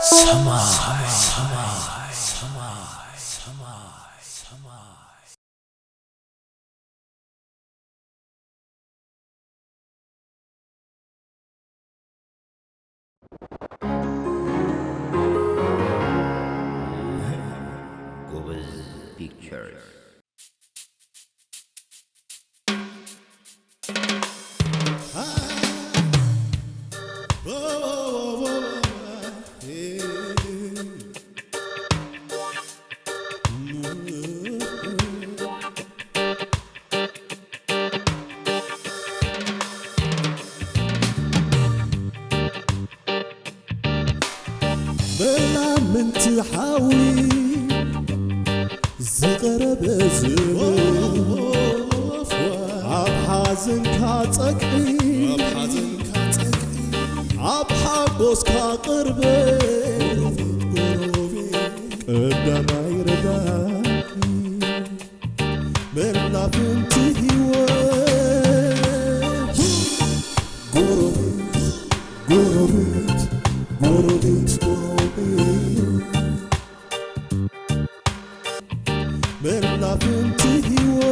ሰማይ። ጎበዝ ፒክቸርስ። መላምንቲ ሓዊ ዝቐረበ ዝብል፣ ኣብ ሓዘንካ ጸግዒ፣ ኣብ ሓጎስካ ቅርበ፣ ቀዳማይ ረዳኢ። መላፍንቲ ህይወት ጎረቤት፣ ጎረቤት፣ ጎረቤት፣ ጎረቤት። መላፍንቲ ህይወት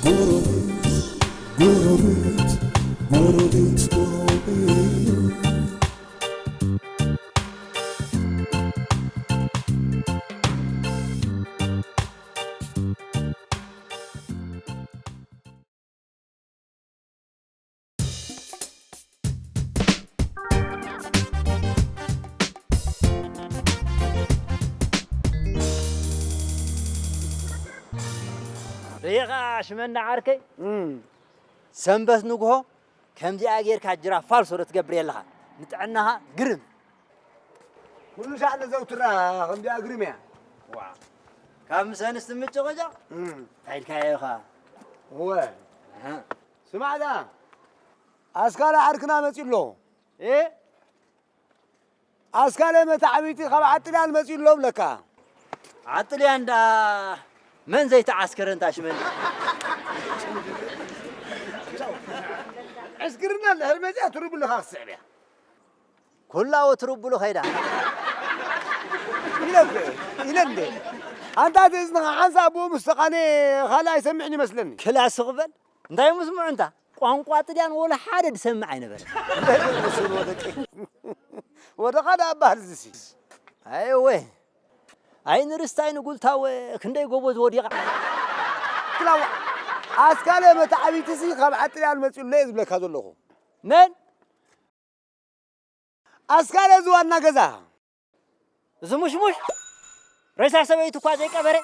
ጎረቤት፣ ጎረቤት፣ ጎረቤት፣ ጎረቤት። ርኢኻ ሽመና ዓርከይ? እም። ሰንበት ንግሆ ከምዚኣ ጌርካ ጅራፍ ፋልሶ ዶ ትገብር የለኻ? ንጥዕናኻ ግርም። ኩሉ ሻዕ ነዘውትራ ከምዚኣ ግርም እያ። ዋ። ካብ ምስ ኣንስቲ ምጭቕጫቕ እም። እንታይ ኢልካዮ ኢኻ? እወ። ኣሃ። ስማዕ ደኣ፣ ኣስካለ ዓርክና መጺኡ ኣሎ። እ? ኣስካለ መታዕቢቲ ካብ ዓጥልያን መጺኡ ኣሎ ብለካ። ዓጥልያን ደኣ መን ዘይተዓስከረ እንታ ሽመን? ዕስክርና እንድሕር መጺኣ ትርብልኻ ክትስዕብ እያ። ኩላ ወትርብሉ ኸይዳ። ኢለ እኮ፣ ኢለ እንዴ? ኣንታ እቲ እዝንኻ ሓንሳእ ብኡ ምስ ተቓነየ ካልእ ኣይሰምዕን ይመስለኒ። ክላ ስቕ በል። እንታይ ምስምዑ እንታ? ቋንቋ ጥልያን ወላ ሓደ ዝሰምዕ ኣይነበረ። እንታይ ደኣ መሰሉ ወደቀ? ወደኻ ደኣ በሃል እዚሲ። ኣየወ። ኣይንርስታይ ንጉልታወ ክንደይ ጎበዝ ወዲቓ። ክላዋ፣ ኣስካለ መታዕቢትሲ ካብ ዓጥልያን መጺኡለይ እየ ዝብለካ ዘለኹ። መን? ኣስካለ እዚ ዋና ገዛ። እዚ ሙሽሙሽ ሬሳ ሰበይቱ እኳ ዘይቀበረ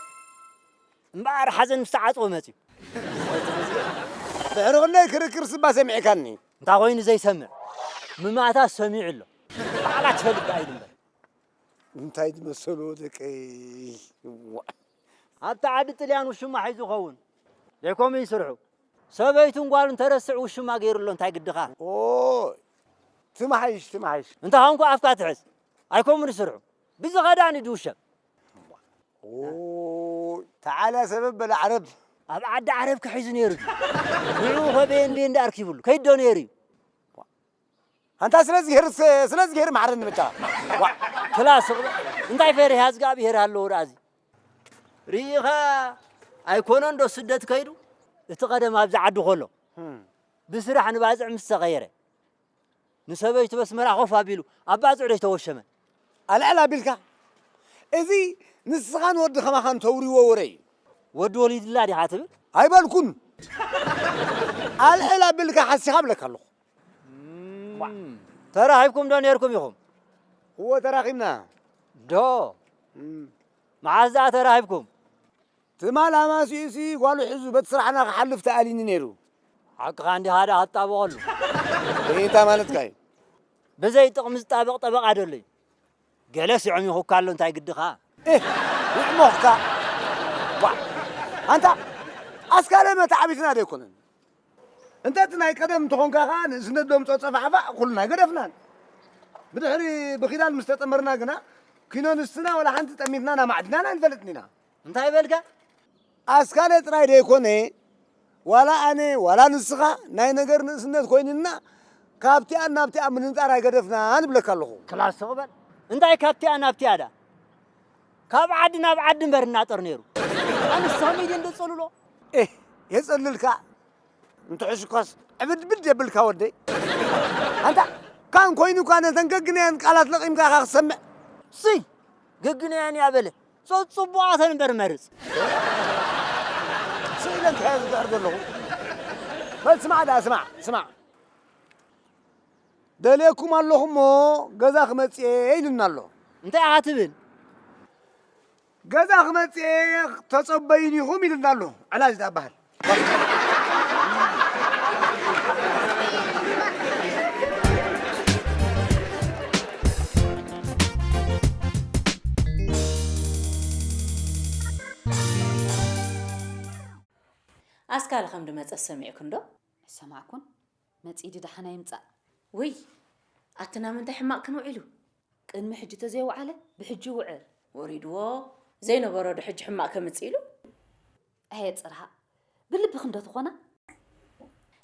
እምበኣር ሓዘን ምስ ተዓጽወ መጺኡ። ድሕሪ ክንደይ ክርክር ስባ ሰሚዕካኒ። እንታይ ኮይኑ ዘይሰምዕ? ምማታት ሰሚዑ ኣሎ። ባዕላ ትፈልጥ ደኣ ኢሉ እምበር። እንታይ ዝመሰሉ ደቀይ። ዋ። ኣብቲ ዓዲ ጥልያን ውሽማ ሒዙ ኸውን። ደይኮም እዩ ስርሑ። ሰበይቱን ጓሉን ተረስዕ ውሽማ ገይሩ ኣሎ፣ እንታይ ግድኻ? ኦይ፣ ትመሓይሽ፣ ትመሓይሽ። እንተ ኾንኩ ኣፍካ ትሕዝ። ኣይኮምን ስርሑ። ብዝኸዳን እዩ ዝውሸም። ኦይ፣ ተዓላ ሰበብ በለ ዓረብ። ኣብ ዓዲ ዓረብ ክሒዙ ነይሩ ድዩ? ንዕኡ ኸ ቤን ቤን ደኣ ኣርኪቡሉ። ከይዶ ነይሩ እዩ። ኣንታ ስለዚ ገይሩ፣ ስለዚ ገይሩ ማዕረኒ ብቻ። ዋ፣ ክላስ፣ እንታይ ፈሪሃ እግዚኣብሔር ኣለዎ ደኣ እዚ? ርኢኻ ኣይኮነን ዶ ስደት ከይዱ? እቲ ቀደም ኣብዚ ዓዲ ከሎ፣ እም። ብስራሕ ንባጽዕ ምስ ተቐየረ፣ ንሰበይቱ በስመራ ኮፍ ኣቢሉ ኣብ ባጽዕ ዶ ኣይተወሸመን? ኣልዕል ኣቢልካ። እዚ ንስኻን ወዲ ከማኻን ተውርይዎ ወረ እዩ። ወዲ ወሊድላ ዲኻ ትብል? ኣይበልኩን። ኣልዕል ኣቢልካ ሓሲኻ እብለካ ኣለኹ። እም፣ ተራኺብኩም ዶ ነይርኩም ኢኹም? እወ፣ ተራኺብና። ዶ? እም። መዓስ ደኣ ተራኺብኩም? ትማል ኣማሲዩሲ ጓሉ ሒዙ በቲ ስራሕና ክሓልፍ ተኣሊኒ ነይሩ። ሓቅኻ እንዲኻ ደኣ ኣጣበቐሉ። እንታይ ማለትካ እዩ? ብዘይ ጥቕሚ ዝጣበቕ ጠበቓ ደሎ እዩ። ገለ ስዕም ይኹካ ኣሎ፣ እንታይ ግድኻ? ኤህ፣ ውዕሞኽካ። ዋ፣ ኣንታ ኣስካለ መታዕቢትና ዶ ኣይኮነን? እንተ እቲ ናይ ቀደም እንተኾንካ ኸኣ ንእስነት ደምጾ ጸፋዕፋዕ ኩልና ገደፍናን። ብድሕሪ ብኪዳን ምስ ተጠመርና ግና ኪኖ ንስና ወላ ሓንቲ ጠሚትናን ኣማዕዲናን ኣይንፈልጥን ኢና። እንታይ በልካ? ኣስካለ ጥራይ ደይኮነ፣ ዋላ ኣነ ዋላ ንስኻ ናይ ነገር ንእስነት ኮይንና ካብቲኣን ናብቲኣ ምንንጣር ኣይገደፍናን እብለካ ኣለኹ። ክላስ ተቕበል። እንታይ ካብቲኣ ናብቲኣ ዳ? ካብ ዓዲ ናብ ዓዲ እምበር እናጠር ነይሩ። ኣንስ ከመይ ድየ እንደ ጸልሎ? ኤህ፣ የጸልልካ። እንተ ሕሽኳስ ዕብድብድ የብልካ ወደይ። ኣንታ ካን ኮይኑ እኳ ነተን ገግናያን ቃላት ለቒምካ ኢኻ ክትሰምዕ። ስይ! ገግናያን እያ በለ። ጸጽቡቓተን እምበር መርጽ። ስኢለ እንታይ እየ ዝድሕር ዘለኹ? በል ስማዕ ደኣ፣ ስማዕ፣ ስማዕ። ደልየኩም ኣለኹ እሞ ገዛ ክመጽእ እየ ኢሉና ኣሎ። እንታይ ኢኻ ትብል? ገዛ ክመጽእ እየ ተጸበዩኒ ኢኹም ኢሉና ኣሎ። ዕላጅ ደኣ በሃል። ኣስካለ ከም ድመጸ ሰሚዕክን ዶ? ኣይሰማዕኩን። መጺኢ ድደሓን ኣይምጻእ። ውይ፣ ኣቲ ናብ ምንታይ ሕማቕ ክንውዒሉ? ቅድሚ ሕጂ ተዘይወዓለ ብሕጂ ይውዕል። ወሪድዎ ዘይነበሮ ዶ ሕጂ ሕማቕ ከምጽእ ኢሉ? ኣየ ጽርሃ፣ ብልብኽን ዶ ትኾና?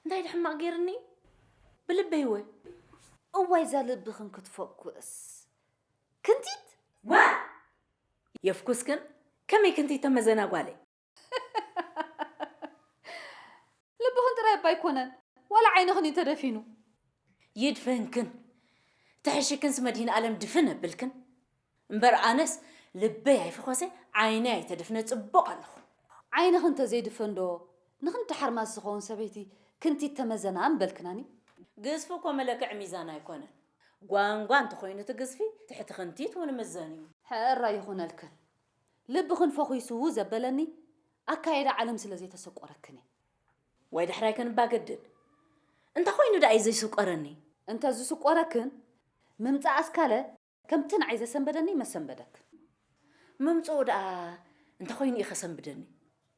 እንታይ ዶ ሕማቕ ገይርኒ? ብልበይ ወ? እዋይ እዛ ልብኽን ክትፈኩስ። ክንቲት? ዋ! የፍኩስክን? ከመይ ክንቲት ተመዘና ጓለይ? ልብኽን ጥራይ እባ ኣይኮነን፣ ዋላ ዓይንኽን እዩ ተደፊኑ። ይድፈንክን፣ ተሕሽክንስ መድህን ኣለም ድፍን ኣብልክን። እምበር ኣነስ ልበይ ኣይፈኾሰ፣ ዓይነይ ኣይተደፍነ ጽቡቕ ኣለኹ። ዓይንኽን እንተዘይድፈን ዶ ንኽንዲ ሓርማዝ ዝኸውን ሰበይቲ ክንቲት ተመዘና ምበልክናኒ? ግዝፊ እኮ መለክዒ ሚዛን ኣይኮነን። ጓንጓ እንተኾይኑ እቲ ግዝፊ ትሕቲ ክንቲት እውን ምዘን እዩ። ሕራይ ይኹነልክን። ልብኽን ፈኹሱ ዘበለኒ ኣካይዳ ዓለም ስለ ዘይተሰቆረክን እዩ። ወይ ዳሕራይ ከንባገድድ። እንተ ኾይኑ ደኣ እዩ ዘይስቆረኒ። እንተ ዝስቆረክን ምምጻእ ኣስካለ ከምቲ ንዓይ ዘሰንበደኒ መሰንበደክን። ምምጽኡ ደኣ እንተ ኾይኑ እዩ ከሰንብደኒ።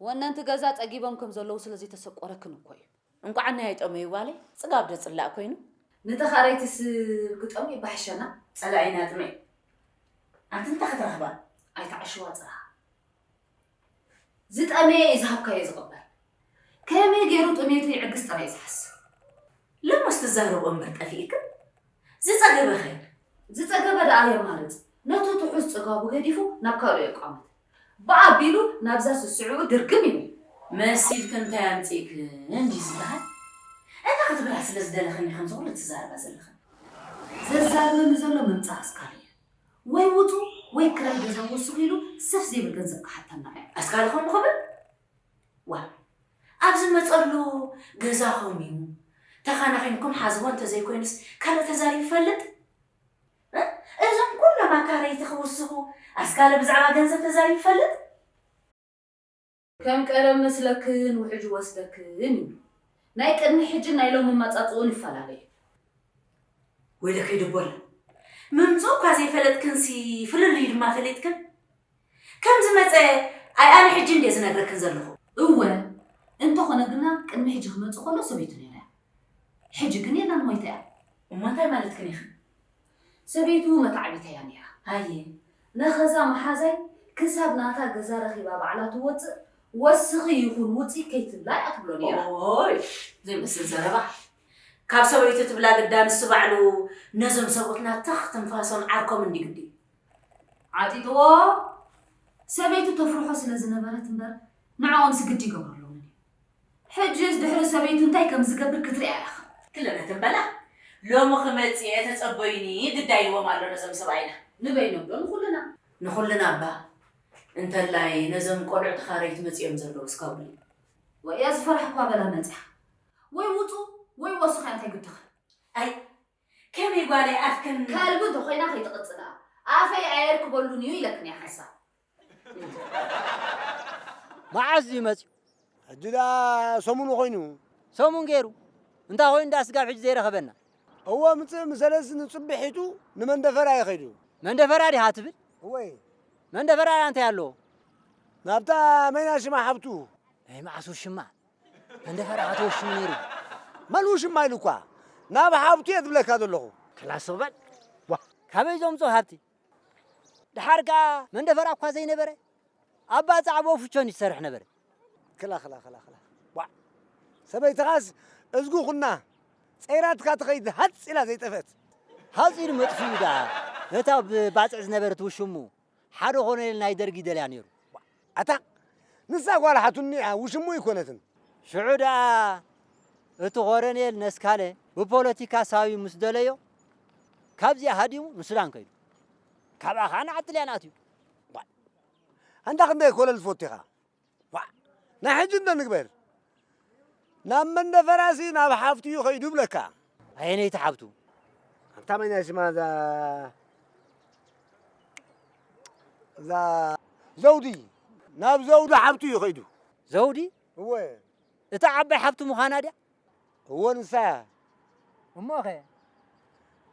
ወነንቲ ገዛ ጸጊቦም ከም ዘለዉ ስለ ዘይተሰቆረክን እኮ እዩ። እንቋዕ ናይ ጠመዩ ጓለይ ጽጋብ ዶ ጽላእ ኮይኑ? ንተኻረይትስ ክጠምዩ ባሕሸና። ጸላኢና ጥመይ። ኣንቲ እንታይ ክትረኽባ? ኣይትዓሽዋ ጽርሃ። ዝጠመየ እዩ ዝሃብካዮ ዝቕበል። ከመይ ገይሩ ጥሜቱ ይዕግስ ጥራይ እዩ ዝሓስብ። ለሞስ ትዛረቦ እምበር ጠፊእክን? ዝጸገበኸ? ዝጸገበ ደኣ የማርጽ። ነቱ ትሑዝ ጽጋቡ ገዲፉ ናብ ካልኦ የቋምት። ብኣቢሉ ናብዛ ስስዕኡ ድርግም ይብል። መሲልክን እንታይ ኣምጺእክን እንዲ ዝበሃል? እንታይ ክትብላ ስለ ዝደለኽን ኢኽን እዚ ኩሉ ትዛረባ ዘለኽን? ዘዛርበኒ ዘሎ ምምጻእ ኣስካለ እዩ። ወይ ውጹ ወይ ክራይ ገዛ ወስኹ ኢሉ ሰፍ ዘይብል ገንዘብ ክሓተና እዩ። ኣስካለ ከምኡ ክብል? ዋ፣ ኣብ ዝመጸሉ ገዛ ኾም እዩ። ተኻናኺንኩም ሓዝዎ እንተዘይኮይኑስ ካልእ ተዛሪቡ ይፈልጥ? እ? እዞም ኩሎም ኣካረይቲ ክውስኹ ኣስካለ ብዛዕባ ገንዘብ ተዛሪቡ ይፈልጥ? ከም ቀደም መስለክን ውሕጅ ወስደክን እዩ። ናይ ቅድሚ ሕጅን ናይ ሎሚ መጻጽኡን ይፈላለ እዩ። ወይለከይ ደቦላ፣ ምምጽኡ እኳ ዘይፈለጥክንሲ ፍልልዩ ድማ ፈሊጥክን? ከም ዝመጸ ኣይ ኣነ ሕጂ እንድየ ዝነግረክን ዘለኹ። እወ፣ እንተኾነ ግና ቅድሚ ሕጂ ክመጽእ ከሎ ሰበይቱ ነይራ እያ። ሕጂ ግን የላን፣ ሞይታ እያ። እሞ እንታይ ማለትክን ኢኽን? ሰበይቱ መታዕቢታ እያ ነይራ። ኣየ። ነኸዛ መሓዛይ ክሳብ ናታ ገዛ ረኺባ ባዕላ ትወጽእ፣ ወስኺ ይኹን ውጺ ከይትብላ እያ ትብሎ ነይራ። ኦይ፣ ዘይመስል ዘረባ። ካብ ሰበይቱ ትብላ ግዳ ንሱ ባዕሉ ነዞም ሰብኡትና ተኽ ትንፋሶም ዓርኮም እንዲ ግዲ። ዓጢጥዎ ሰበይቱ ተፍርሖ ስለ ዝነበረት እምበር ንዕኦምሲ ግዲ ይገብረሎምን እዩ። ሕጅስ ድሕሪ ሰበይቱ እንታይ ከም ዝገብር ክትሪኣ ኢኻ። ክለበት እምበላ ሎሚ ክመጽእ እየ ተጸበዩኒ ግዳ ኢልዎም ኣሎ ነዞም ሰብኣይና። ንበይኖም ዶ ንኹልና? ንኹልና እባ። እንተላይ ነዞም ቆልዑ ተኻረይቲ መጺኦም ዘለዉ እስካብ ሎሚ። ወያ ዝፈራሕኳ በላ መጺኣ። ወይ ውጹ ወይ ወስኻ እንታይ ግድኻ? ኣይ ከመይ ጓለይ ኣፍክን ከልቢ እንተኾይና ከይትቕጽላ። ኣፈይ ኣየርክበሉን እዩ ኢለክን እየ ሓንሳብ። መዓስ እዩ መጺኡ? ሕጂ ደኣ ሰሙኑ ኮይኑ። ሰሙን ገይሩ? እንታይ ኮይኑ ደኣ ስጋብ ሕጂ ዘይረኸበና? እወ፣ ምጽእ ምሰለስ ንጽብሒቱ ንመንደፈራ እዩ ከይዱ። መንደፈራ ዲኻ ትብል? እወይ። መንደፈራ እንታይ ኣለዎ? ናብታ መይና ሽማ ሓብቱ። ናይ መዓስ ውሽማ? መንደፈራ ኣቶ ውሽም ነይሩ። መን ውሽማ ኢሉ እኳ? ናብ ሓብቱ እየ ዝብለካ ዘለኹ። ክላስ በል። ዋ፣ ካበይ ዘምጾ ሃብቲ? ደሓር ከኣ መንደፈራ እኳ ዘይነበረ፣ ኣባ ጻዕቦ ፍቾን ይሰርሕ ነበረ። ክላ፣ ክላ፣ ክላ፣ ክላ። ዋዕ። ሰበይትኻስ እዝጉ ኩና ጸይራትካ ትኸይድ ሃጽ ኢላ ዘይጠፈት። ሃጽ ኢሉ መጥፍኡ ደኣ ነታ ብባጽዕ ዝነበረት ውሽሙ ሓደ ኮሎኔል ናይ ደርጊ ደልያ ነይሩ። ኣታ ንሳ ጓል ሓቱኒ እያ፣ ውሽሙ ኣይኮነትን። ሽዑ ደኣ እቲ ኮሎኔል ነስካለ ብፖለቲካ ሳቢ ምስ ደለዮ ካብዚኣ ሃዲሙ ንሱዳን ከይዱ። ካብኣ ኸዓ ንዓዲ ጥልያን ኣትዩ። ኣንታ ክንደይ ኮለል ትፈቱ ኢኻ? ዋ፣ ናይ ሕጂ እንዶ ንግበር። ናብ መንደፈራሲ ናብ ሓፍቱ እዩ ኸይዱ ብለካ። ኣየነይቲ ሓፍቱ? ኣብታ መን እያ ሽማ እዛ፣ እዛ ዘውዲ፣ ናብ ዘውዲ ሓፍቱ እዩ ኸይዱ። ዘውዲ? እወ። እታ ዓባይ ሓፍቱ ምዃና ድያ? እወ፣ ንሳ እያ። እሞኸ?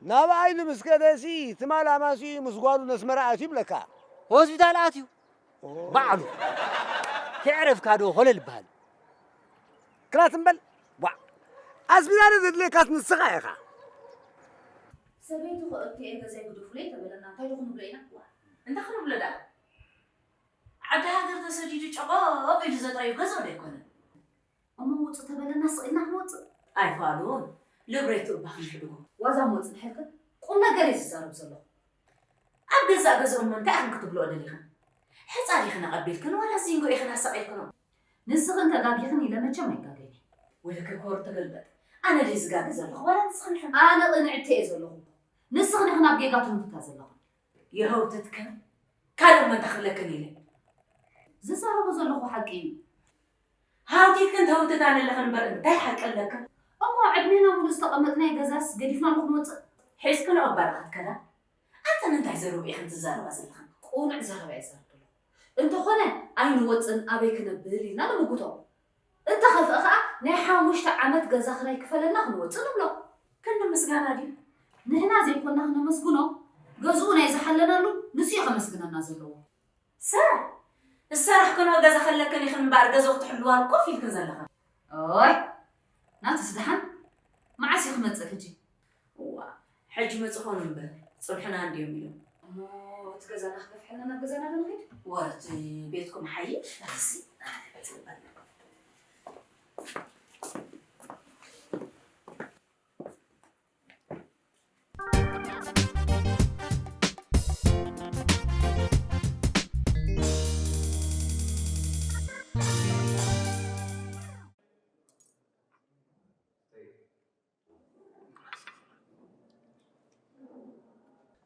ናብ ኣይሊ ምስ ከደሲ ትማል ኣማሲኡ ምስ ጓሉ ነስመራ ኣትዩ ይብለካ። ሆስፒታል ኣትዩ? ኦ። ባዕሉ። ከዕረፍካ ዶ ኾለል ይበሃል? ክላት እምበል። ዋ። ኣስቢላለ ዘድልየካስ ንስኻ ኢኻ። ሰበይቱ ከእቱ እየ ገዛይ ግደፉለይ ተበለና እንታይ ዶ ክንብሎ ኢና? ዋ። እንታይ ክንብሎ ደኣ? ዓዲ ሃገር ተሰዲዱ ጨቖቕ ኢሉ ዘጥረዩ ገዝኦ ዶ ኣይኮነን? እሞ ውጹ ተበለና ስቕ ኢልና ክንወጽእ? ኣይፋሉን። ልብሬቱ እባ ክንሕድጎ። ዋዛ ምወጽእ ድሕልክን ቁም ነገር እየ ዝዛረብ ዘለኹ። ኣብ ገዛእ ገዝኦም እንታይ ኢኽን ክትብልኦ ደሊኽን? ሕጻን ኢኽን ኣቐቢልክን ዋላ ዚንጎ ኢኽን ኣሳቒልክኖ? ንስኽን ተጋጊኽን ኢለ መቸም ኣይጋገይን እየ። ወይለከ ኮር ተገልበጥ። ኣነ ድየ ዝጋገ ዘለኹ ዋላ ንስኽን ኢኽን? ኣነ ቅንዕቲ እየ ዘለኹ። ንስኽን ኢኽን ኣብ ጌጋ ትህውትታ ዘለኽን። የህውትትክን ካልእ መን ተኽብለክን ኢለ። ዝዛረቦ ዘለኹ ሓቂ እዩ። ሃውቲትክን ተህውትታን ኣለኽን እምበር እንታይ ሓቂ ኣለክን? እሞ ዕድሜና ሙሉእ ዝተቐመጥናዮ ገዛስ ገዲፍናሉ ክንወጽእ? ሒዝክንኦ ባዕልኽን ከዳ? ኣንተን እንታይ ዘረባ ኢኽን ትዛረባ ዘለኽን? ቅኑዕ ዘረባ እየ ዝዛረብ ዘለኹ። እንተኾነ ኣይንወጽእን ኣበይ ክነብል ኢልና ንምጉቶ። እንተኸፍአ ኸኣ ናይ ሓሙሽተ ዓመት ገዛ ክራይ ክፈለልና ክንወጽእ ንብሎ። ክንዲ ምስጋና ድዩ? ንሕና ዘይኮንና ክነመስግኖ፣ ገዝኡ ናይ ዝሓለናሉ ንሱ እዩ ከመስግነና ዘለዎ። ሰ-፣ ዝሰራሕክንኦ ገዛ ከለክን ኢኽን እምበኣር ገዝኡ ክትሕልዋሉ ኮፍ ኢልክን ዘለኽን። ኦይ፣ ናቱስ ደሓን መዓስ እዩ ክመጽእ ሕጂ? እዋ፣ ሕጂ መጽእ ኾኑ እምበር፣ ጽንሑና እንድዮም ኢሎም። እሞ እቲ ገዛና ክገፍሐልና ናብ ገዛና ዶ ንኸይድ? ወርቲ ቤትኩም ሓይሽ፣ ዳሕሲ፣ ኣነ በጽእ እምበር።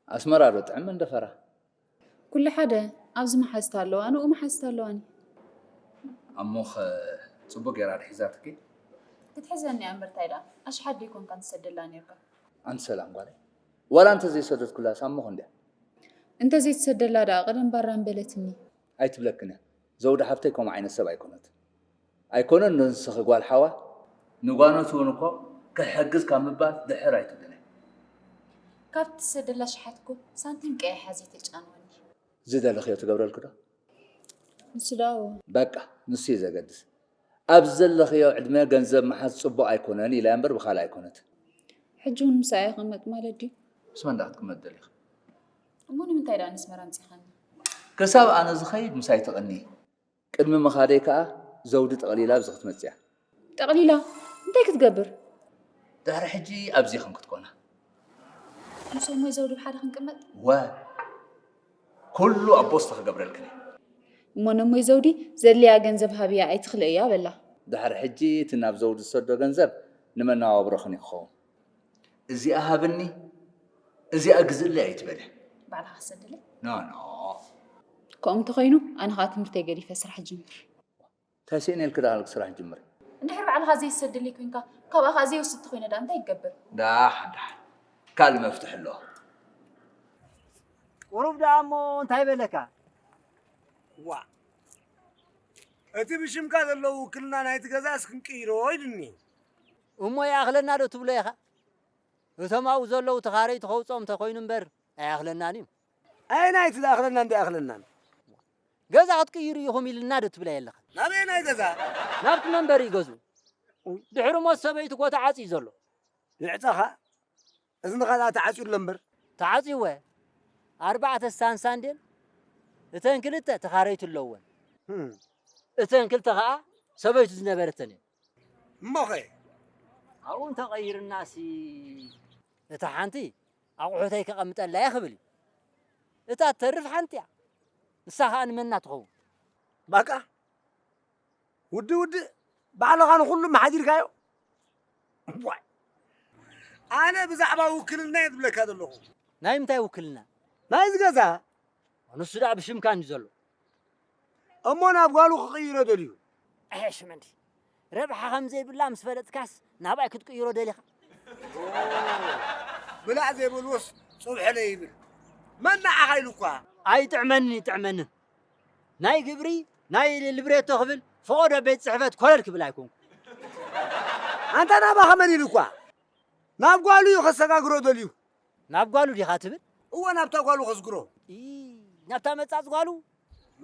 ኣስመራ ዶ ጥዕም መንደፈራ? ኩሉ ሓደ፣ ኣብዚ መሓዝቲ ኣለዋ፣ ንኡ መሓዝቲ ኣለዋኒ። ኣሞኸ ጽቡቅ ገይራ ዶ ሒዛትኪ? ክትሕዘኒ እያ እምበር ታይ ደኣ፣ ኣሽሓት ደይኮንካን ትሰደላ ኔርካ? ኣንቲ ሰላም ጓለይ፣ ዋላ እንተዘይሰደድኩላስ ኣሞኽ እንድያ። እንተዘይትሰደላ ደኣ ቀደም ባራ ምበለትኒ። ኣይትብለክን እያ። ዘውዲ ሓፍተይ ከምኡ ዓይነት ሰብ ኣይኮነትን። ኣይኮነን ንስኺ ጓል ሓዋ፣ ንጓኖት እውን እኮ ክሕግዝ ካብ ምባል ድሕር ኣይትብልን እያ። ካብ ትሰደላ ሽሓት እኮ ሳንቲም ቀይሓ ዘይተጫንወኒ። ዝደለኽዮ ትገብረልኪ ዶ? ንሱ ደኣ እዎ። በቃ፣ ንሱ እዩ ዘገድስ። ኣብ ዘለኽዮ ዕድመ ገንዘብ ምሓዝ ጽቡቕ ኣይኮነን ኢላ እምበር ብኻልእ ኣይኮነትን። ሕጂ እውን ምሳኣ ይቕመጥ ማለት ድዩ? ምስ መን ደኣ ክትቅመጥ ደሊኺ? እሞ ንምንታይ ደኣ ንስመራ ኣምጺኻኒ? ክሳብ ኣነ ዝኸይድ ምሳይ ትቕኒ። ቅድሚ ምኻደይ ከኣ ዘውዲ ጠቕሊላ ኣብዚ ክትመጽእ እያ። ጠቕሊላ? እንታይ ክትገብር? ድሕሪ ሕጂ ኣብዚኽን ክትኮና። ምስ እሞይ ዘውዲ ብሓደ ክንቅመጥ? ወ፣ ኩሉ ኣብ ቦስቲ ክገብረልክን እየ። እሞ ነሞይ ዘውዲ ዘድልያ ገንዘብ ሃብያ ኣይትኽልእያ በላ። ድሕሪ ሕጂ እቲ ናብ ዘውዲ ዝሰዶ ገንዘብ ንመነባብሮኽን እዩ ክኸውን። እዚኣ ሃብኒ፣ እዚኣ ግዝእለይ ኣይትበለ። ባዕልኻ ክሰደለይ? ኖ፣ ኖ። ከምኡ እንተኾይኑ ኣነ ኸኣ ትምህርተይ ገዲፈ ስራሕ ጅምር። እንታይ ስእነ ኢልኪ ደኣ ስራሕ ጅምሪ? እንድሕር ባዕልኻ ዘይትሰደለይ ኮይንካ፣ ካብኣ ኸኣ ዘይወስድ ተኾይነ ደኣ እንታይ ይገብር? ደሓን፣ ደሓን። ካልእ መፍትሒ ኣለዎ። ቁሩብ ደኣ እሞ እንታይ በለካ? ዋ፣ እቲ ብሽምካ ዘሎ ውክልና ናይቲ ገዛስ ክንቅይሮ ኢሉኒ። እሞ ይኣኽለና ዶ ትብሎ ኢኻ? እቶም ኣብኡ ዘለዉ ተኻረይቲ ከውፅኦም እንተኾይኑ እምበር ኣይኣኽለናን እዩ። ኣየናይ እቲ ዝኣኽለናን ዘይኣኽለናን? ገዛ ክትቅይሩ ኢኹም ኢልና ዶ ትብላ የለኽን? ናበየናይ ገዛ? ናብቲ መንበሪ ገዝኡ። ድሕሪ ሞት ሰበይቱ እኮ ተዓፅዩ ዘሎ። ይዕፀኻ? እዝንኻ ደኣ ተዓፅዩ ኣሎ እምበር። ተዓፅዩ እወ። ኣርባዕተ ስታንሳ እንድየን እተን ክልተ ተኻረይቲ ኣለውወን። ህም። እተን ክልተ ኸዓ ሰበይቱ ዝነበረተን እየን። እሞኸ ኣብኡ እንተቐይርናሲ እታ ሓንቲ ኣቑሑተይ ከቐምጠላ እየ ክብል እዩ። እታ እተርፍ ሓንቲ እያ። ንሳ ኸኣ ንመና ትኸውን? ባቃ ውዲ ውዲ ባዕልኻ ንኹሉ መሓዲርካዮ። ዋይ ኣነ ብዛዕባ ውክልና እየ ዝብለካ ዘለኹ። ናይ ምንታይ ውክልና? ናይዚ ገዛ። ንሱ ደኣ ብሽምካ እንዲ ዘሎ። እሞ ናብ ጓሉ ክቕይሮ ደልዩ። ኣየ ሽመንዲ፣ ረብሓ ከም ዘይብላ ምስ ፈለጥካስ ናብኣይ ክትቅይሮ ደሊኻ? ብላዕ ዘይበልዎስ ጽብሐለይ ይብል። መን ንዓኻ ኢሉ እኳ? ኣይጥዕመንን ይጥዕመንን። ናይ ግብሪ፣ ናይ ልብሬቶ ክብል ፈቐዶ ቤት ጽሕፈት ኮለል ክብል ኣይኮንኩ። ኣንታ ናባኻ መን ኢሉ እኳ? ናብ ጓሉ እዩ ከሰጋግሮ ደልዩ። ናብ ጓሉ ዲኻ ትብል? እወ ናብታ ጓሉ ከስግሮ። ኢ ናብታ መጻጽ ጓሉ?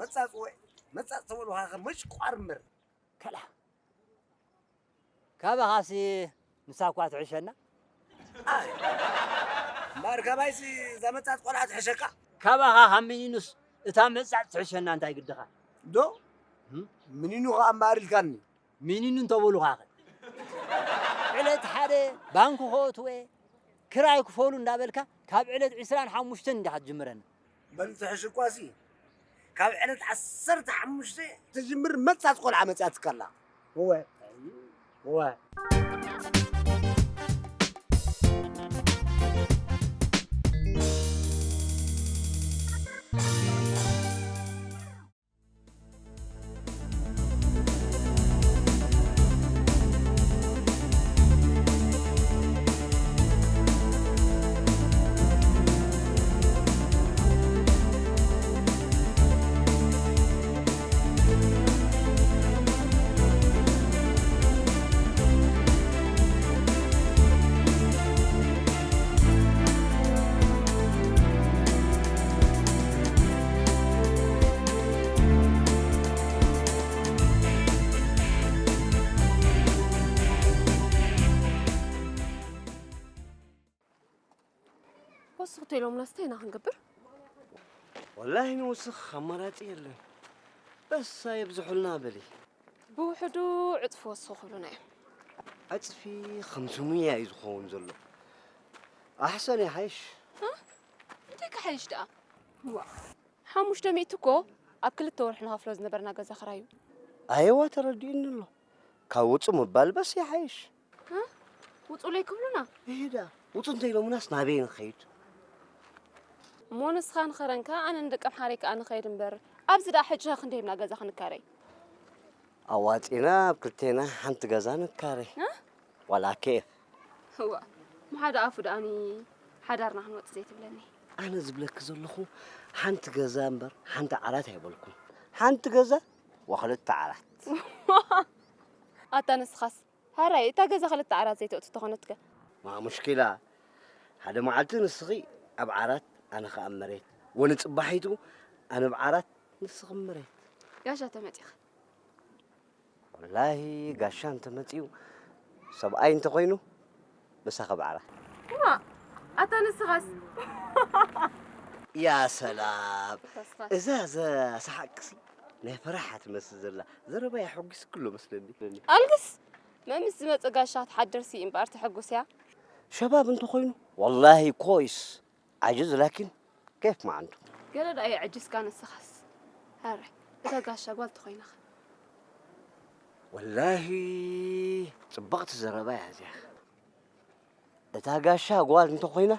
መጻጽ ወ መጻጽ ተበሉኻ ከ መጭቋር እምበር። ከላ ካባኻሲ ንሳ እኳ ትሕሸና። ኣይ እምበኣር ካባይሲ እዛ መጻጽ ቆልዓ ትሕሸካ። ካባኻ ካብ ሚኒኑስ እታ መጻጽ ትሕሸና እንታይ ግድኻ? ዶ እም? ምኒኑ ኸኣ እምበኣር ኢልካኒ። ሚኒኑ እንተበሉኻኸ? ዕለት ሓደ ባንክ ከእትወ ክራይ ክፈሉ እንዳበልካ ካብ ዕለት ዕስራን ሓሙሽተን እንዲኻ ትጅምረና። በል ትሕሽ እኳሲ ካብ ዕለት ዓሰርተ ሓሙሽተ ትጅምር መጻት ቆልዓ መጽያትካ ኣላ። እወ እወ። ወስኽ ተይሎምናስ እንታይ ኢና ክንገብር? ወላሂ ንውስኽ ኣማራጺ የለን። በስ ኣየብዝሑልና በሊ። ብውሕዱ ዕጽፊ ወስኹ ክብሉና እዮም። ዕጽፊ ከም ስሙያ እዩ ዝኸውን ዘሎ። ኣሕሰን ይሓይሽ። እ? እንታይ ክሓይሽ ደኣ? ዋ፣ ሓሙሽተ ሚእቲ እኮ ኣብ ክልተ ወርሒ ንኸፍሎ ዝነበርና ገዛ ክራይ እዩ። ኣየዋ ተረዲኡኒ ኣሎ። ካብ ውጹ ምባል በስ ይሓይሽ። እ? ውጹ ለይ ክብሉና? እሄ ደኣ፣ ውጹ እንተኢሎምናስ ናበይ ንኸይድ? እሞ ንስኻ ንኸረን ከኣ ኣነ ንደቂ ኣምሓረይ ከኣ ንኸይድ እምበር፣ ኣብዚ ደኣ ሕጂ ኸ ክንደይ ሂብና ገዛ ክንካረይ? ኣዋጺና ኣብ ክልቴና ሓንቲ ገዛ ንካረ። እ? ዋላ ኬፍ። እዋ፣ ብሓደ ኣፉ ደኣኒ ሓዳርና ክንወጽእ ዘይትብለኒ? ኣነ ዝብለኪ ዘለኹ ሓንቲ ገዛ እምበር ሓንቲ ዓራት ኣይበልኩን። ሓንቲ ገዛ ወክልተ ዓራት። ኣታ ንስኻስ፣ ሃራይ፣ እታ ገዛ ክልተ ዓራት ዘይተእቱ ተኾነትከ? ማ ሙሽኪላ፣ ሓደ መዓልቲ ንስኺ ኣብ ዓራት፣ ኣነ ኸኣ ኣብ መሬት። ወንጽባሒቱ ኣነ ኣብ ዓራት፣ ንስኺ ኣብ መሬት። ጋሻ ተመጺኻ። ወላሂ ጋሻ እንተመጺኡ ሰብኣይ እንተኾይኑ ምሳኺ ኣብ ዓራት። እዋ፣ ኣታ ንስኻስ? ያ ሰላም። ተስፋ። እዛ ዘሰሓቅሲ ናይ ፈራሓ ትመስል ዘላ ዘረባ የሐጒስኪ ኣሎ መስለኒ። ኣልግስ፣ መምስ ዝመጸ ጋሻ ትሓድርሲ እምበኣር ተሐጉስያ። ሸባብ እንተኾይኑ ወላሂ ኮይስ ዓጅዝ ላኪን ኬፍ መዓንቱ። ገለ ደኣ የዕጅስካ ንስኻስ። ኣረ፣ እታ ጋሻ ጓል ተኾይናኻ። ወላሂ ጽብቕቲ ዘረባ እያ እዚኣ። እታ ጋሻ ጓል እንተኾይና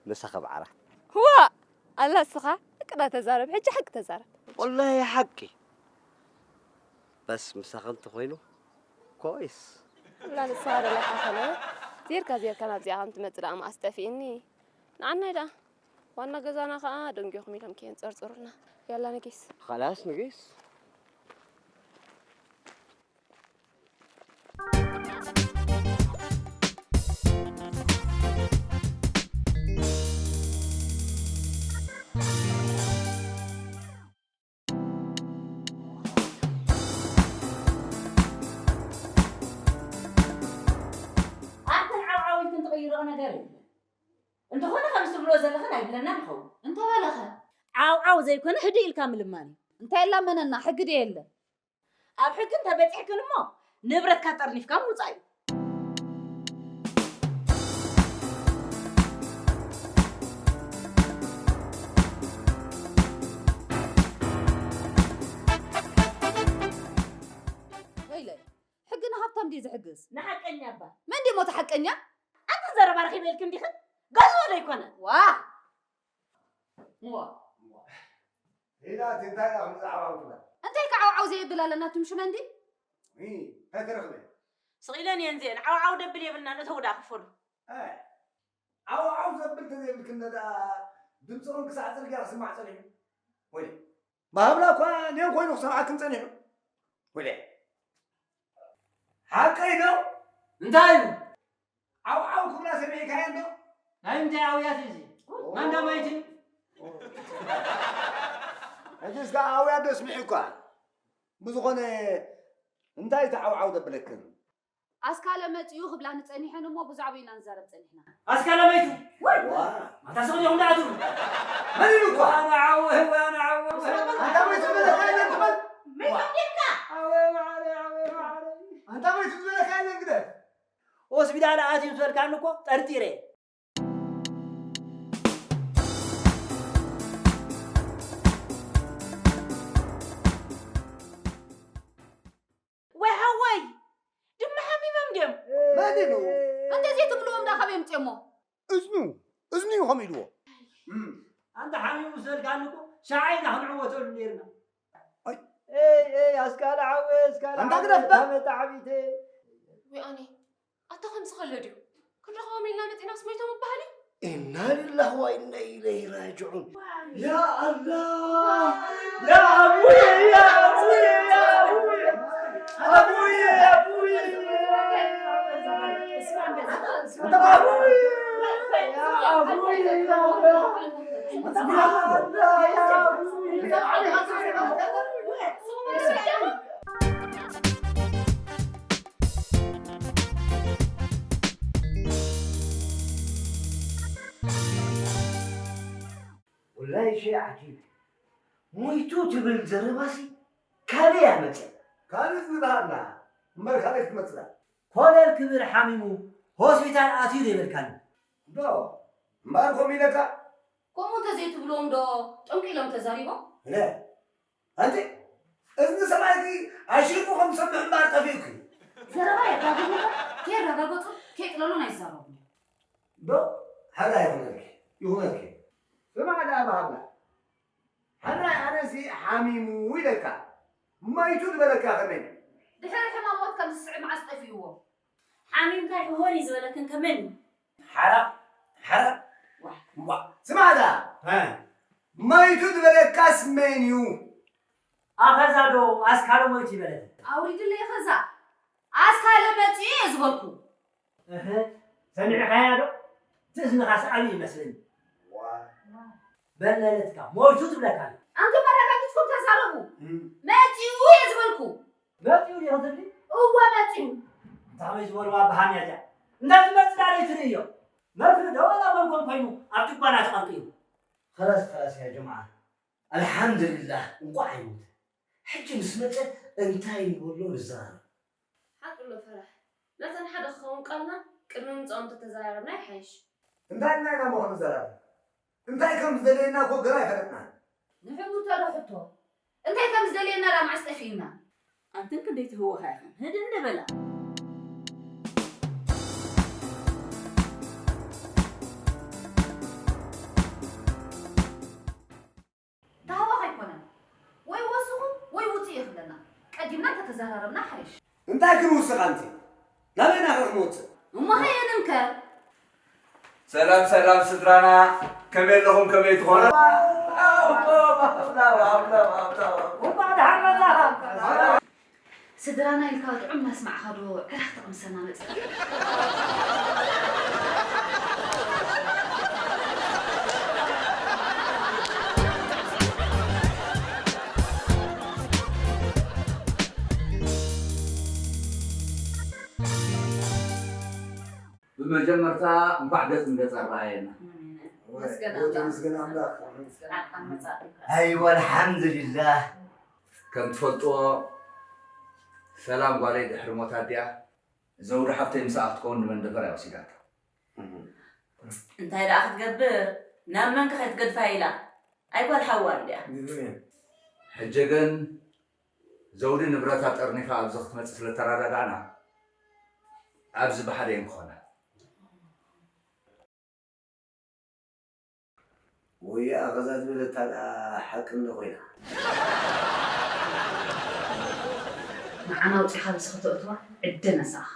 ምሳኺ ኣብ ዓራት። ዋእ! ኣላ እስኻ፣ ቅዳ ተዛረብ፣ ሕጂ ሓቂ ተዛረብ። ወላሂ ሓቂ። በስ ምሳኺ እንተኾይኑ ኮይስ። ኣላ ንስኻ ደለኻ ከለ፣ ዜርካ ዜርካ ናብዚኣ ከም ትመጽእ ደኣ መኣስ ጠፊእኒ። ንዓናይ ደኣ። ዋና ገዛና ኸኣ ደንጊኹም ኢሎም ከየንጸርጽሩልና። ያላ ንጊስ። ኸላስ ንጊስ። ኣተን ዓብዓብ ኢልክን ትቕይርኦ ነገር የለን። እንተኾነ ከምዚ ትብልኦ ዘለኽን ኣይብለናን ይኸውን። እንተበለኸ? ዓውዓው ዘይኮነ ህድእ ኢልካ ምልማን እዩ። እንታይ ላመነና? ሕጊ ድየ የለ? ኣብ ሕጊ እንተበጺሕክን እሞ ንብረትካ ጠርኒፍካ ምውጻእ እዩ። ወይለይ፣ ሕጊ ንሃብታም ድዩ ዝሕግዝ? ንሓቀኛ እባ። መን ድዩ ሞተ ሓቀኛ? ኣንቲ ዘረባ ረኺበ ኢልክን ዲኽን? ገዝኡ ዶ ኣይኮነን? ዋ! ዋ! ኢላ እቲ እንታይ ኢላ ከምዚ ዓውዓው ትብል? እንታይ ከ ዓውዓው ዘየብል ኣለና ትም ሽመንዲ? እ፣ እንታይ ትረኽበ? ስቕ ኢለን እየን እዚአን። ዓውዓው ደብል የብልናን፣ እተው ደኣ ክፈሉ። እ፣ ዓውዓው ዘብል ተዘይብልክን ደኣ ድምፅኽን ክሳዕ ፅርግያ ክስማዕ ፀኒሑ። ወይለ፣ ባህብላ እኳ ኔን ኮይኑ ክሰምዓክን ጸኒሑ። ወደ ሓቀይ ዶ? እንታይ እዩ? ዓው ዓው ክብላ ሰሚዕካየን ዶ? ናይ ምንታይ ኣውያት እዩ እዚ? ማንዳ ማይቲ? ሕጂ እስከ ኣውያት ዶ ስሚዑ እኳ። ብዝኾነ እንታይ እቲ ዓው ዓው ዘብለክን? ኣስካለ መጺኡ ክብላኒ ጸኒሐን እሞ ብዛዕባኡ ኢና ንዛረብ ጸኒሕና። ኣስካለ መይቱ? ወይ! ዋ! ማታ ስቕ ዲኹም ደኣ ትብሉ? መን ኢሉ እኳ? ኣነ ዓወ፣ ኣነ ዓወ። ኣንታ መይቱ ዝበለካ የለን ትበል? መይቶም ዲካ? ዓወ መዓረይ፣ ዓወ መዓረይ። ኣንታ መይቱ ዝበለካ የለን ግደፍ። ሆስፒታል ኣትዩ ዝበልካኒ እኮ ጠርጢረ። ወይ ሓወይ፣ ድማ ሓሚሞም ድዮም? መን ኢሉ? እንተዘይ ትብልዎም ደኣ ካበይ ኣምጺኦሞ? እዝኑ፣ እዝኑ እዩ ከምኡ ኢልዎ። እም፣ ኣንታ ሓሚሙ ዝበልካኒ እኮ ሻዕ ኢና ክንዕወተሉ ነይርና። ኣይ። ኤይ፣ ኤይ፣ ኣስካለ ሓወይ፣ ኣስካለ ኣንታ ሓወይ፣ ግደፍ በል። ታመ ጣዕቢተይ። ወይ ኣነ፣ ኣታ ከምዚ ከሎ ድዩ? ክንረኽቦም ኢልና መጺናስ መይቶም ምበሃል እዩ? ኢና ሊላህ ወኢና ኢለይሂ ራጅዑን። ያ ኣላህ! ያ ኣቡየ፣ ያ ኣቡየ፣ ያ ኣቡየ! ኣቡየ፣ ኣቡየ! ኣቡየ! ያ ኣቡየ! ያ ኣላህ! ያ ኣላህ! ያ ኣቡየ! ወላሂ ሸይ ዓጂብ። ሞይቱ ትብል ዘረባሲ ካበይ ኣመጸ? ካልእ ዝብሃልና እምበር ካልእ ክትመጽእ። ኮለል ክብል ሓሚሙ ሆስፒታል ኣትዩ ዶ ይበልካኒ? ዶ እምበር ከምኡ ኢለካ? ከምኡ እንተዘይትብልዎም ዶ ጠንቂሎም ተዛሪቦም? እለ፣ ኣንቲ፣ እዝኒ ሰብኣይኪ ኣሽሪፉ ከም ዝሰምዕ እምበር ጠፊኡኪ። ዘረባ የጋግቡ እምበር ከየረጋገጹ ከየጥለሉን ኣይዛረቡን እዮም። ዶ ሕራይ ይኹነልኪ፣ ይኹነልኪ። ስማዕ ደኣ ብሃብላ። ሕራይ ኣነሲ ሓሚሙ ኢለካ፣ መይቱ ዝበለካ ከመይ? ድሕሪ ሕማም ሞት ከም ዝስዕብ መዓስ ጠፊእዎ? ሓሚምካ ይሕወር እዩ ዝበለክን ከመን እዩ? ሓራም፣ ሓራም። ዋ። ዋ። ስማዕ ደኣ። እ። መይቱ ዝበለካስ መን እዩ? ኣኸዛ ዶ ኣስካለ ሞይቱ ይበለካ? ኣውሪድለይ ኸዛ። ኣስካለ መጺኡ እየ ዝበልኩ። እህ፣ ሰሚዕኻያ ዶ? እቲ እዝንኻስ ዓብዪ ይመስለኒ። ዋ። በለለትካ፣ ሞይቱ ትብለካ ኣላ። ኣንቱም ኣረጋጊጽኩም ተዛረቡ። እም። መጺኡ እየ ዝበልኩ። መጺኡ ድዩ ክትብሊ? እወ መጺኡ። እንታይ ከመይ ዝበልዋ በሃም እያ እዚኣ። እንታይ ዝመጽእ ደኣ ዘይትርእዮ? መርፍእ ዶ ዋላ ጎልጎል ኮይኑ ኣብ ጅባና ተቐንጢሩ? ኸላስ፣ ኸላስ ያ ጀምዓ። ኣልሓምዱሊላህ፣ እንቋዕ ኣይሞተ። ሕጂ ምስ መጸ እንታይ ንበሎ ንዘራረብ። ሓቂ ኣሎ ፈራሕ። ናተን ሓደ ክኸውን ቃልና ቅድሚ ምምጽኦም እንተተዘራረብና ይሓይሽ። እንታይ ኢልና ኢና እሞ ክንዘራረብ? እንታይ ከም ዝደልየና እኮ ገና ኣይፈለጥናን። ንሕቡእ ተረሕቶ። እንታይ ከም ዝደልየና ደኣ መዓስ ጠፊኡና? ኣንትን ክንደይ ትህወኻ ኢኽን? ህድእ እንደ በላ። ታህዋኽ ኣይኮነን። ወይ ወስኹ ወይ ውጽእ ይኽለና። ቀዲምና እንተተዘራረብና ሓይሽ። እንታይ ክንውስኽ ኣንቲ? ናበይና ከ ክንወጽእ? እሞ ኸየ ንምከር። ሰላም ሰላም ስድራና፣ ከመይ ኣለኹም? ከመይ ትኾኑ? እንቋዕ ደሓን መጻኻ። ስድራና ኢልካ ጥዑም እናስማዕኻ ዶ ዕራኽ ትቕምሰና መጺኻ? ብመጀመርታ እንኳዕ ገጽ ንገጽ ኣረኣየና። ኣሜን። መስገን ኣምላኽ። ተመስገን ኣምላኽ። መስገን ኣምላኽ። ኣይ ወልሓምዱሊላህ። ከም ትፈልጥዎ ሰላም ጓለይ ድሕሪ ሞት ኣዲኣ ዘውዲ ሓፍተይ ምሳኣ ክትከውን ንመንደፈራ እያ ወሲዳታ። እንታይ ደኣ ክትገብር ናብ መንከ ከይትገድፋ ኢላ ኣይጓል ሓዋ እንድያ። ሕጂ ግን ዘውዲ ንብረታ ጠርኒፋ ኣብዚ ክትመፅእ ስለተረዳዳእና ኣብዚ ብሓደ እዮም ክኾና። ወያ ኸዛ ዝበለታ ደኣ ሓቂ እንዶ ኮይና። ንዓና ኣውፂኻ ብስኺ ተእትዋ ዕደ ነሳኻ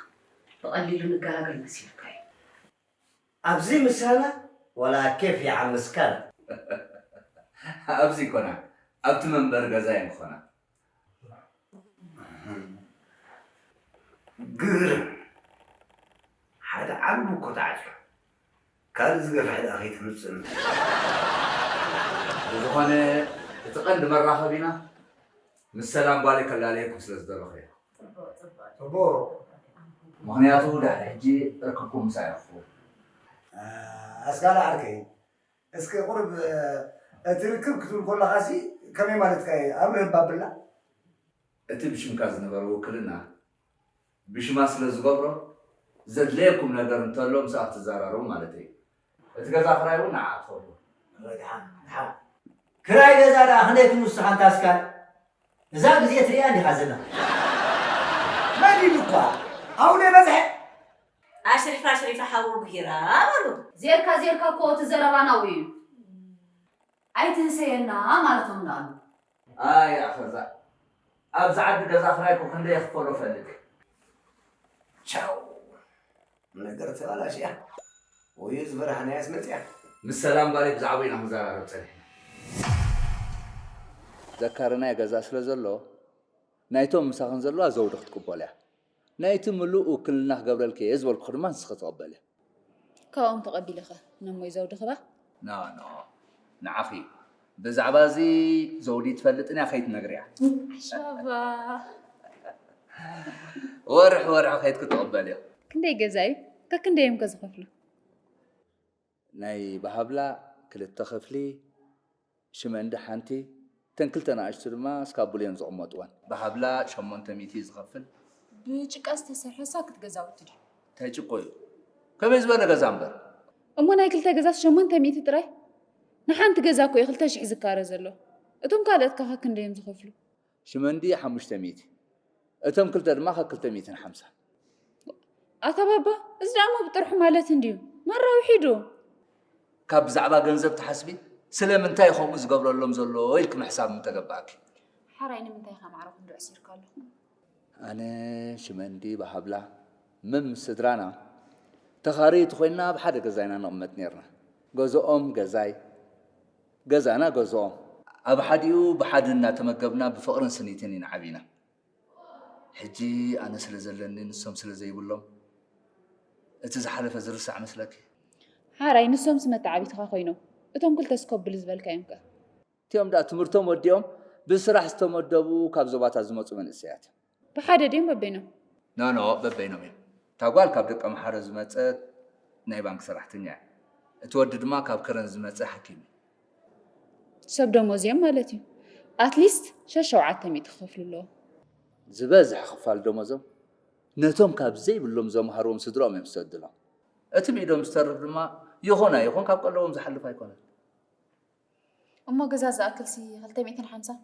ብቐሊሉ ንገላገል መሲሉካ እዩ። ኣብዚ ምሳና ዋላ ኬፍ ይዓምስካን። ኣብዚ ኮና ኣብቲ መንበሪ ገዛ እዮም ክኾና። ግርም ሓደ ዓቢ እኮ ተዓፅዩ ካልእ ዝገፍሕ ደኣ ከይትምፅእ እምበር። ብዝኾነ እቲ ቀንዲ መራኸቢና ምስ ሰላም ጓለይ ከላለየኩም ስለ ዝደለኹ እየ። ጽቡቕ። ምኽንያቱ ድሕሪ ሕጂ ርክብኩም ምሳይ ኢኹም። ኣስካለ ዓርከይ እስኪ ቁርብ እቲ ርክብ ክትብል ከለኻሲ ከመይ ማለትካ እዩ ኣብ ርህብ ኣብልና እቲ ብሽምካ ዝነበረ ውክልና ብሽማ ስለ ዝገብሮ ዘድለየኩም ነገር እንተሎ ምስኣ ክትዘራረቡ ማለት እዩ። እቲ ገዛ ክራይ እውን ንዓኣ ትኸፍሉ። ክራይ ገዛ ደኣ ክንደይ ክንውስኻ እንታ ኣስካል እዛ ግዜ ትሪኣ እንዲኻ ዘላ መዲብ እኳ ኣውደ በዝሐ ኣሽሪፋ ኣሽሪፋ ሓዊ ጉሂራ በሉ። ዜርካ ዜርካ እኮ እቲ ዘረባ ናብኡ እዩ። ኣይትህሰየና ማለቶም ደኣ ኣሎ። ኣይ ኣፈዛ ኣብዚ ዓዲ ገዛ ክራይ እኮ ክንደይ የኽፈሎ ፈልጥ። ቻው ነገር ተባላሽያ ወዮ ዝፈራሕናያስ መፅያ። ምስ ሰላም ጓለይ ብዛዕባኡ ኢና ክንዘራረብ ፀኒሕና። ዘካርናይ ገዛ ስለ ዘሎ ናይቶም ምሳኽን ዘለዋ ዘውዲ ክትቅበሎ እያ። ናይቲ ምሉእ ውክልና ክገብረልኪ እየ ዝበልኩኺ ድማ ንስኺ ትቕበልዮ። ካብኦም ተቐቢልኺ ነሞይ ዘውዲ ክባ? ኖ ኖ ንዓኺ ብዛዕባ እዚ ዘውዲ ትፈልጥን እያ ከይትነግርያ። ሻባ ወርሒ ወርሒ ከይትኪ ትቕበልዮ። ክንደይ ገዛ እዩ? ከክንደይ እዮም ከ ዝኸፍሉ? ናይ ብሃብላ ክልተ ክፍሊ ሽመንዲ ሓንቲ እተን ክልተ ንኣሽቱ ድማ ስካቡል እዮም ዝቕመጥወን። ብሃብላ ሸሞንተ ሚእቲ እዩ ዝኸፍል። ብጭቃ ዝተሰርሐ ሳክት ገዛውቲ ድዩ? እንታይ ጭቆ እዩ? ከመይ ዝበለ ገዛ እምበር። እሞ ናይ ክልተ ገዛስ ሸሞንተ ሚእቲ ጥራይ? ንሓንቲ ገዛ እኮ እዩ ክልተ ሽሕ ዝካረ ዘሎ። እቶም ካልኦት ከ ከክንደይ እዮም ዝኸፍሉ? ሽመንዲ ሓሙሽተ ሚእቲ እቶም ክልተ ድማ ከክልተ ሚእትን ሓምሳን። ኣታ ባባ እዚ ደኣ እሞ ብጥርሑ ማለት እንድዩ። ማራ ውሒዱ። ካብ ብዛዕባ ገንዘብ ትሓስቢ ስለምንታይ ከምኡ ዝገብረሎም ዘሎ ኢልኪ ምሕሳብ ምተገባእኪ። ሓራይ ንምንታይ ኢኻ ማዕረ ክንዱ ዕሲርካ ኣለኹ? ኣነ ሽመንዲ ብሃብላ መም ስድራና ተኻረይቲ ኮይንና ኣብ ሓደ ገዛ ኢና ንቕመጥ ነርና። ገዝኦም ገዛይ ገዛና ገዝኦም። ኣብ ሓዲኡ ብሓደ እናተመገብና ብፍቕርን ስኒትን ኢና ዓቢና። ሕጂ ኣነ ስለ ዘለኒ ንሶም ስለ ዘይብሎም እቲ ዝሓለፈ ዝርሳዕ መስለኪ? ሓራይ ንሶምስ መተዓቢትኻ ኮይኖም እቶም ክልተ ስከብሉ ዝበልካዮም ከ? እቲኦም ደኣ ትምህርቶም ወዲኦም ብስራሕ ዝተመደቡ ካብ ዞባታት ዝመፁ መንእሰያት እዮም። ብሓደ ድዮም በበይኖም? ኖ ኖ በበይኖም እዮም። እታ ጓል ካብ ደቀምሓረ ዝመፀት ናይ ባንክ ሰራሕተኛ እያ። እቲ ወዲ ድማ ካብ ከረን ዝመፀ ሓኪም እዩ። ሰብ ደሞዝ እዮም ማለት እዩ። ኣትሊስት ሸሽ ሸውዓተ ሚእቲ ክኸፍሉ ኣለዎም። ዝበዝሐ ክፋል ደሞዞም ነቶም ካብ ዘይብሎም ዘምሃርዎም ስድርኦም እዮም ዝሰድሎም። እቲ ብኢዶም ዝተርፍ ድማ ይኹን ኣይኹን ካብ ቀለቦም ዝሓልፍ ኣይኮነን። እሞ ገዛ ዝኣክልሲ ክልተ ሚእትን ሓምሳን?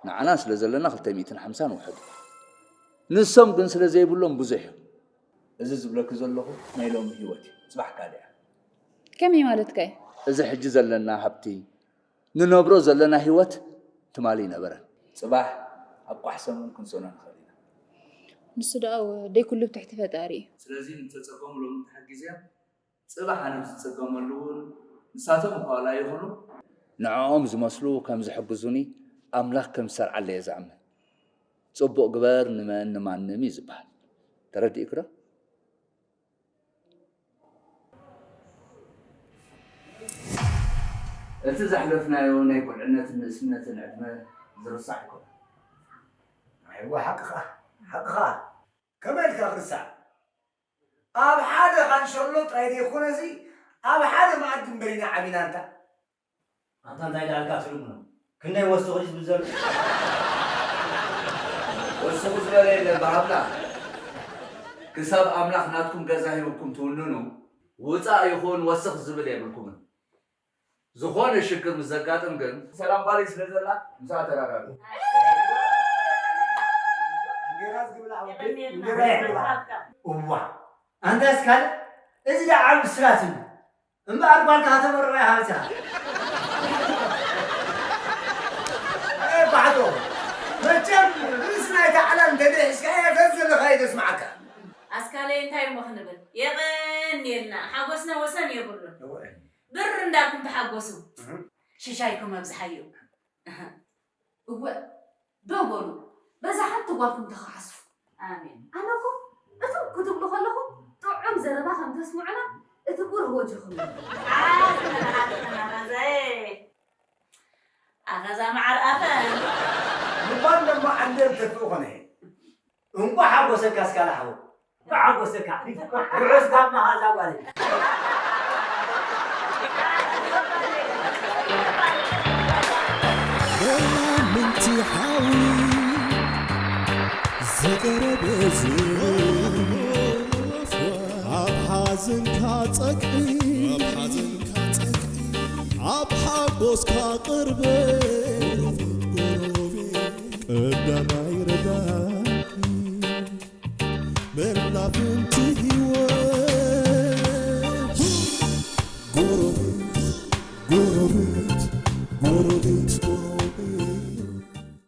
ንዓና ስለ ዘለና ክልተ ሚእትን ሓምሳን ውሕድ። ንሶም ግን ስለ ዘይብሎም ብዙሕ እዩ። እዚ ዝብለኪ ዘለኹ ናይ ሎሚ ህይወት እዩ። ጽባሕ ካልእ እያ። ከመይ ማለትካ እዩ? እዚ ሕጂ ዘለና ሃብቲ ንነብሮ ዘለና ህይወት ትማሊ ይነበረን። ጽባሕ ኣብ ቋሕ ሰሙን ክንሰኖ ንኽእል ኢና። ንሱ ደኣ ደይ ኩሉ ብትሕቲ ፈጣሪ እዩ። ስለዚ ንተጸገሙ ሎሚ ተሓጊዝዮም ጽባሕ ኣነ ዝጽገመሉ እውን ንሳቶም እኳ ዋላ ይኹኑ ንዕኦም ዝመስሉ ከም ዝሕግዙኒ ኣምላኽ ከም ዝሰርዓለይ እየ ዝኣምን። ጽቡቕ ግበር ንመን ንማንም እዩ ዝበሃል። ተረዲእኪ ዶ? እቲ ዘሕለፍናዮ ናይ ቁልዕነትን ንእስነትን ዕድመ ዝርሳዕ ኣይኮነን። ኣይዋ ሓቅኻ ሓቅኻ ከመይ ኢልካ ክርሳዕ ኣብ ሓደ ካንሸሎ ጥራይ ዘይኮነሲ ኣብ ሓደ መኣዲ እምበር ኢና ዓቢና እንታ ኣንታ እንታይ ደኣልካ ትልምኖ ክንደይ ወስኺ ዝብል ዘሎ ወስ ስቕ ዝበለ የለን ብሃብላ። ክሳብ ኣምላኽ ናትኩም ገዛ ሂብኩም ትውንኑ፣ ውፃእ ይኹን ወስኽ ዝብል የብልኩምን። ዝኾነ ሽግር ምስ ዘጋጥም ግን ሰላም ጓለይ ስለ ዘላ፣ ምሳኣ ተራዳድኡ። እንጀራ ዝብላዕ ወዲ፣ እንጀራ ዝብላዕ። እዋ፣ ኣንታ ኣስካለ፣ እዚ ደኣ ዓቢ ብስራት እዩ። እምበኣር ጓልካ ከተመርዖ ኢኻ መሲኻ። ኣየ ባዕዶ፣ መቸም ርእሲ ናይታ ዓለም እንተደይ ሒዝካያ፣ ተዘለኻዮ ተስምዓካ። ኣስካለይ እንታይ እሞ ክንብል፣ የቐንየልና፣ ሓጎስና ወሰን የብሉን። ብር እንዳልኩም ተሓጎሱ። ሽሻይኩም ኣብዝሓዮ። እወ፣ ዶ በሉ፣ በዛ ሓንቲ ጓልኩም ተኸሓሱ። ኣሜን። ኣነ እኮ እቶም ክትብሉ ከለኹም ጥዑም ዘረባ ከም ተስምዑና እቲ ቁሩብ ወጅኹም። ኣትመን ኣትመን ኣኸዛየ ኣኸዛ መዓር ኣፈን። ምባል ደሞ ዓንደል ተፍኡ ኾነ። እንኳዕ ሓጎሰካ ኣስካለ ሓወይ። እንኳዕ ሓጎሰካ። ርሑስ ጋማ ኻዛ ጓለይ። ምንቲ ሓዊ ዝቐረበ ዝወፍዋ ኣብ ሓዘንካ ጸግዒ ኣብ ሓጎስካ ቅርበ ቀዳማይ ረዳኢ መላፍንቲ